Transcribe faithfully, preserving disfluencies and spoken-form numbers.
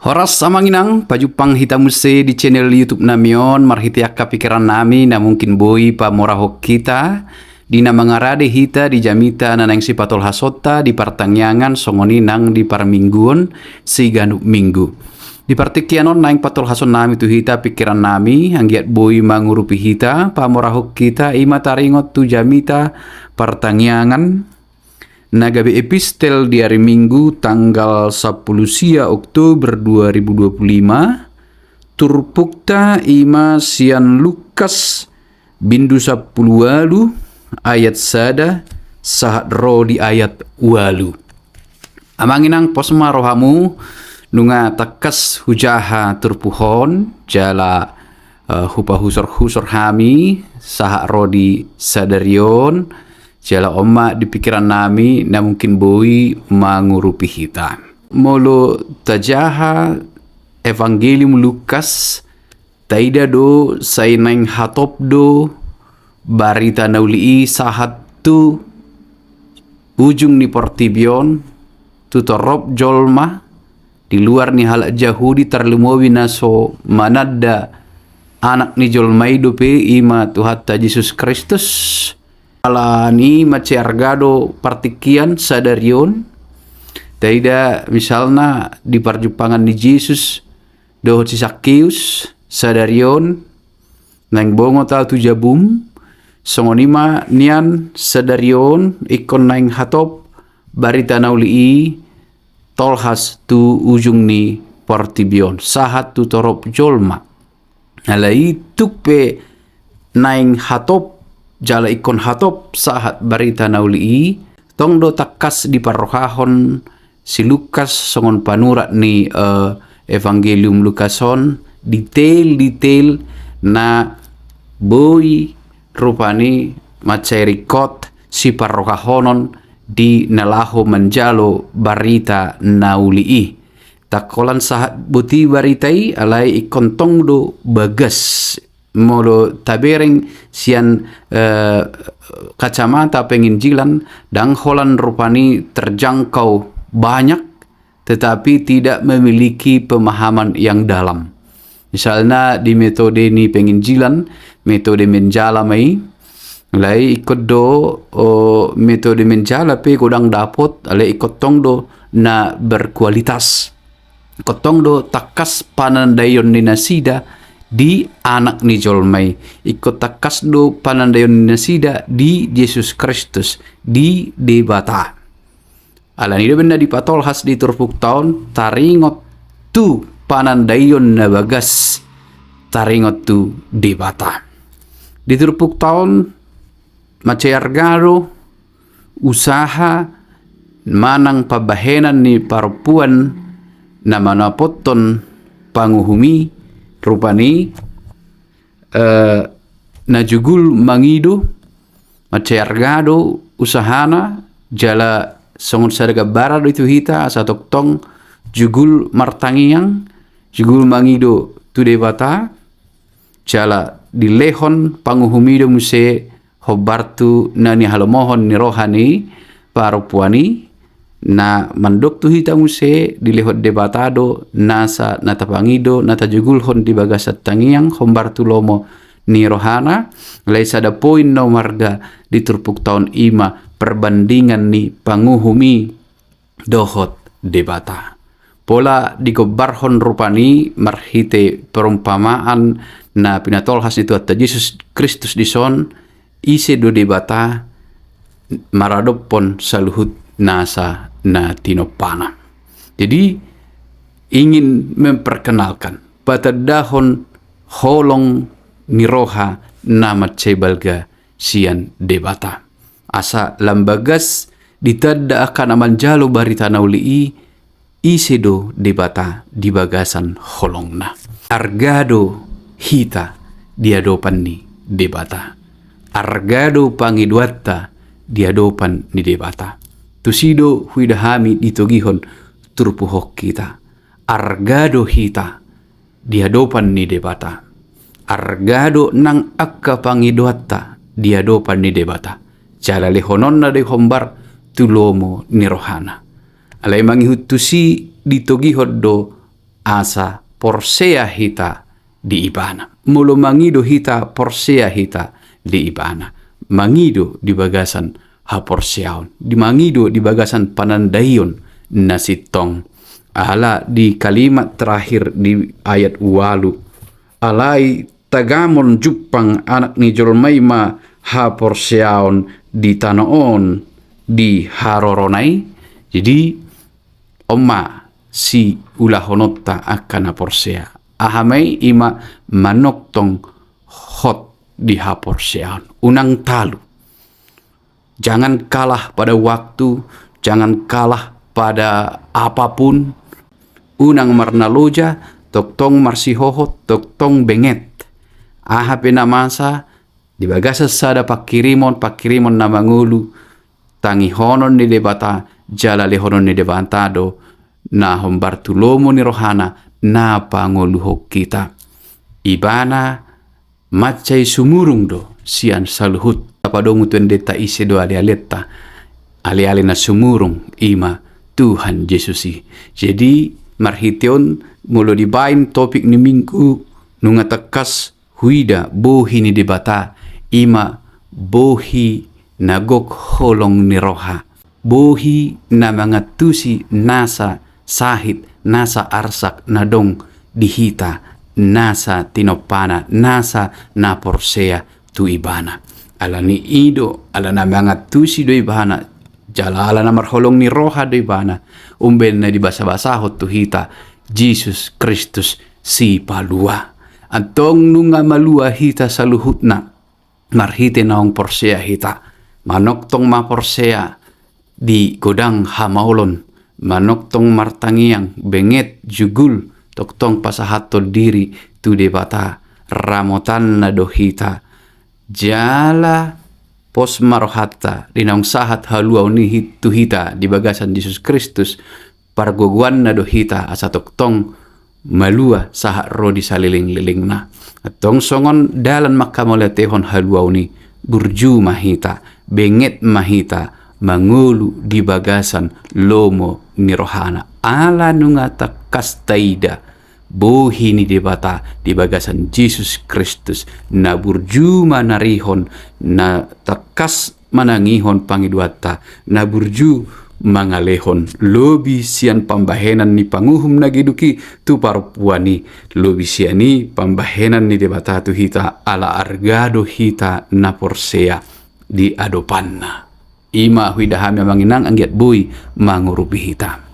Horas amang inang, pajumpang hita muse di channel YouTube nami on, marhite angka pikiran nami na mungkin boi pamorahon hita, di na mangarade hita di jamita na naeng sipatolhasonta di partangiangan songon i nang di parmingguon siganup minggu. Di partingkian on naeng patolhason nami tu hita pikiran nami, anggiat boi mangurupi hita, pamorahon hita, i ma taringot tu jamita partangiangan, na gabe epistel di ari Minggu tanggal sampulu sia Oktober dua ribu dua puluh lima, turpukta i ma sian Lukas bindu sampulu ualu ayat sada sahat ro di ayat ualu. Amang inang, pos ma rohamu, nunga tangkas hujaha turpuk on, jala eh, hupahusor-husor hami sahat ro di sadari on, jala on ma di pikiran nami na mungkin boi mangurupi hita. Molo tajaha Evangelium Lukas, taida do sai naeng hatop do barita na uli i sahat tu ujung ni portibi on, tu torop jolma, di luar ni halak Jahudi, tarlumobi na so mananda Anak ni jolma i dope, i ma Tuhanta Jesus Kristus. Alani i mansai arga do partingkian sadari on. Taida misalna di parjumpangan ni Jesus dohot si Sakkeus sadari on, naeng bongot ahu tu jabum, songon i ma nian sadari on ingkon naeng hatop barita na uli i tolhas tu ujung ni portibi on, sahat tu torop jolma. Alai tung pe naeng hatop, jala ingkon hatop sahat barita na uli i, tong do tangkas diparrohahon si Lukas songon panurat ni, eh, Evangelium Lukas on, detail-detail na boi rupani mansai ringkot siparrohahonon di na laho manjalo barita na uli i. Ndang holan sahat boti barita i, alai ingkon tong do bagas. Molo tabereng sian, eh, kacamata penginjilan, ndang holan rupani terjangkau banyak, tetapi tidak memiliki pemahaman yang dalam. Misalna di metode ni penginjilan, metode menjala ma i, alai ingkon do, o, metode menjala pe godang dapot, alai ingkon tong do na berkualitas. Ingkon tong do tangkas panandaion ni nasida di Anak ni jolma i. Ingkon tangkas do panandaion ni nasida di Jesus Kristus, di Debata. Alani i do umbahen na dipatolhas di turpukta on, taringot tu panandaion na bagas, taringot tu Debata. Di turpukta on mansai arga do usaha manang pambahenan ni parompuan na manapothon panguhum i, rupani, eh, na jugul mangido, mansai arga do usahana, jala songon sada gambaran do i tu hita, asa tongtong jugul martangiang, jugul mangido tu Debata, jala dilehon panguhum i do muse hombar tu na nihalomohon ni roha ni parompuan i, na mandok tu hita muse dilehon Debata do nasa na tapangido, na tajugulhon di bagasan tangiang, hombar tu lomo ni rohana. Alai sada poin na umarga di turpukta on i ma perbandingan ni panguhum i dohot Debata. Pola digombarhon rupani marhite perumpamaan na pinatolhas ni Tuhanta Jesus Kristus dison, ise do Debata maradophon saluhut nasa na tinompana. Jadi, ingin memperkenalkan, patandahon holong ni roha na mansai balga sian Debata. Asa lam bagas ditanda angka na manjalo barita na uli i, ise do Debata di bagasan holongna. Arga do hita di adopan ni Debata. Arga do pangidoanta di adopan ni Debata. Tusi do huida hami ditogihon turpuk on hita. Arga do hita di adopan ni Debata. Arga do nang angka pangidoanta di adopan ni Debata. Jala lehononna do i hombar tu lomo ni rohana. Alai mangihut tusi ditogihon do asa porsea hita di Ibana. Molo mangido hita, porsea hita di Ibana, mangido di bagasan haporseaon, di mangido di bagasan panandaion na sintong. Ala di kalimat terakhir di ayat ualu, alai tagamon jumpang Anak ni jolma i ma haporseaon di tano on di harorona i. Jadi, on ma siulahononta angka na porsea. Aha ma i? I ma manongtong hot di haporseaon. Unang talu. Jangan kalah pada waktu, jangan kalah pada apapun. Unang marnaloja, tongtong marsihohot, tongtong benget. Aha pe na masa, di bagasan sada pangkirimon, pangkirimon na mangolu, tangihonon ni Debata, jala lehonon ni Debata do na hombar tu lomo ni rohana, na pangoluhon hita. Ibana mansai sumurung do sian saluhut. Tapadomu tu endenta, ise do alealenta? Aleale na sumurung i ma Tuhan Jesus i. Jadi, marhite on, molo dibaen topik ni minggu, nunga tangkas huida bohi ni Debata, i ma bohi na gok holong ni roha. Bohi na mangantusi nasa sahit, nasa arsak na dong di hita, nasa tinompana, nasa na porsea tu Ibana. Ala ni i do, ala na mangantusi do Ibana, jala ala na marholong ni roha do Ibana, umbahen na dibasabasahon tu hita Jesus Kristus Sipalua. Antong nunga malua hita saluhutna, marhite naung porsea hita. Manongtong ma porsea di godang hamaolon, manongtong martangiang, benget, jugul, tongtong pasahathon diri tu Debata, ramotanna do hita. Jala pos ma rohanta di naung sahat haluaon i tu hita di bagasan Jesus Kristus, pargogoanna do hita asa tongtong malua sahat ro di salelenglelengna. Antong songon dalan mangkamauliatehon haluaon i, burju ma hita, benget ma hita, mangolu di bagasan lomo ni rohana. Ala nunga tangkas taida bohi ni Debata di bagasan Jesus Kristus, na burju manarihon, na tangkas manangihon pangidoanta, na burju mangalehon lobi sian pambahenan ni panguhum na geduk i tu parompuan i, lobi sian i pambahenan ni Debata tu hita, ala arga do hita na porsea di adopanna. I ma huida hami amang inang anggiat boi mangurupi hita.